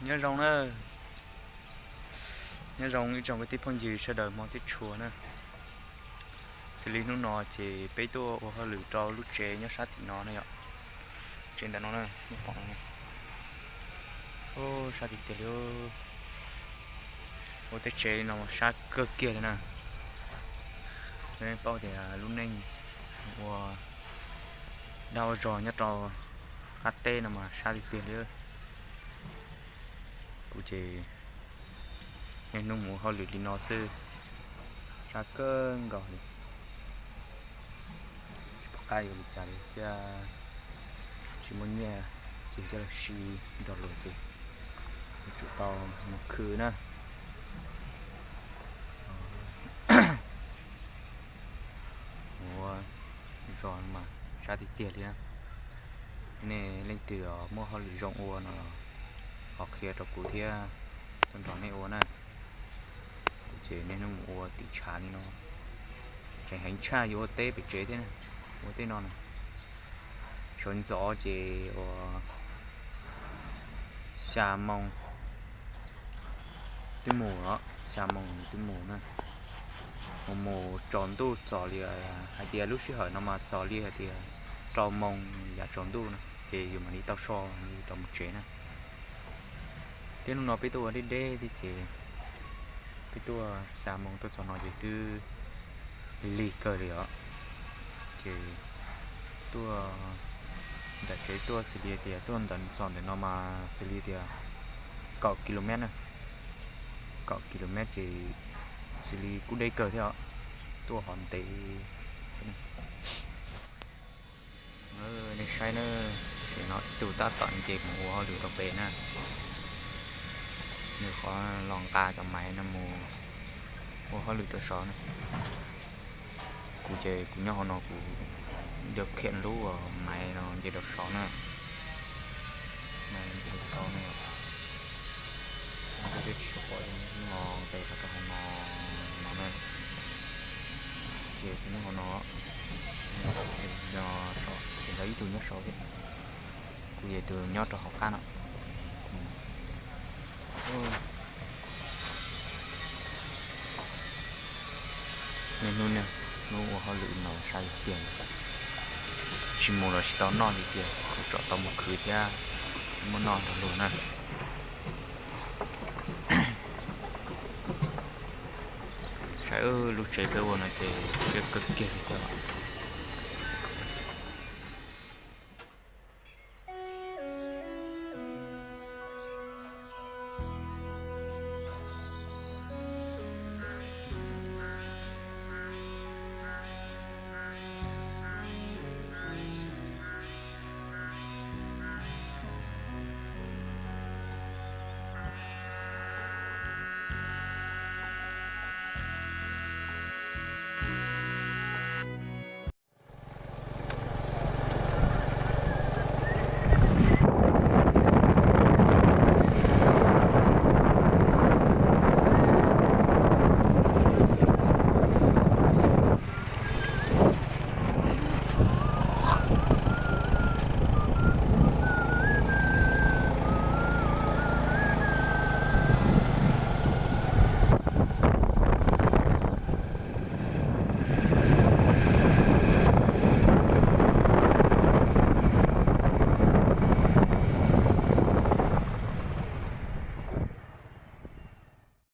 Nyob zoo na, nyob zoo ib tsoom kwv tij phooj ywg sawv daws hmov thiab tshua na. Xws li hnub no ces peb tuaj ua hauj lwm rau lub tsev nyob sab tim no na yom. Tsev ntawm no na, nej pom no, sab tiag tiag li. Ua tej tsev li no sab kawg kiag li na. Nej paub tias lub neej ua dag ua zog nyob rau qab teb no mas sab tiag tiag li. Kuv ces niaj hnub mus ua hauj lwm li no xwb, sab kawg nkaus li. Tsis pom qab yuav li cas li thiab, tsis muaj nyiaj txiag coj los siv nrog luag ces yuav tsum tau mus khwv na. Ua zog mas sab tiag tiag li na. Nej leej twg muaj hauj lwm zoo ua no los ho qhia rau kuv thiab, tuaj nrog nej ua na. Kuv ces niaj hnub mus ua tim tshav li no, tseem heev tshaj yuav ua teb pem tsev thiab na. Ua tej no na, sawv ntxov ces ua xya moo twb mus os, xya moo twb mus na. Mus mus tsaus ntuj txog li, hais tias lub sij hawm no mas txog li hais tias rau moo yam tsaus ntuj na ces yus mam li tau so rau mus tsev na. Thiab hnub no peb tuaj ua deb deb thiab ces peb tuaj xya moo tuaj txog no ces twb lig lig kawg li os. Ces tuaj nram tsev tuaj xws li tias tuaj ntawm txog ntawm no mas xws li tias kaum kilomev na, kaum kilomev ces xws li kuj deb kawg thiab os, tuaj hov ntev. Nej saib na, tam sim no ib tug tab tom nce mus ua hauj lwm rau pem na, nws qhov los nqa cov maiv no mus ua hauj lwm rau saud na. Kuv ces kuv nyob hauv no kuv yuav khiav lub maiv no nce rau saud na. Maiv nce rau saud na, peb tsis pom no nqes rau hauv no no na. Ces kuv nyob hauv no, ces ntawd ib tug nyob saud thiab, kuv yog tus nyob rau hauv qab no. Niaj hnub niaj hnub ua hauj lwm no sab tiag, tsis mus los tsis tau noj li tiag, kuv tsom tau mus khwv thiab muaj noj nrog luag na. Saib lub tsev peb ua no ces siab kawg kiag li thiab.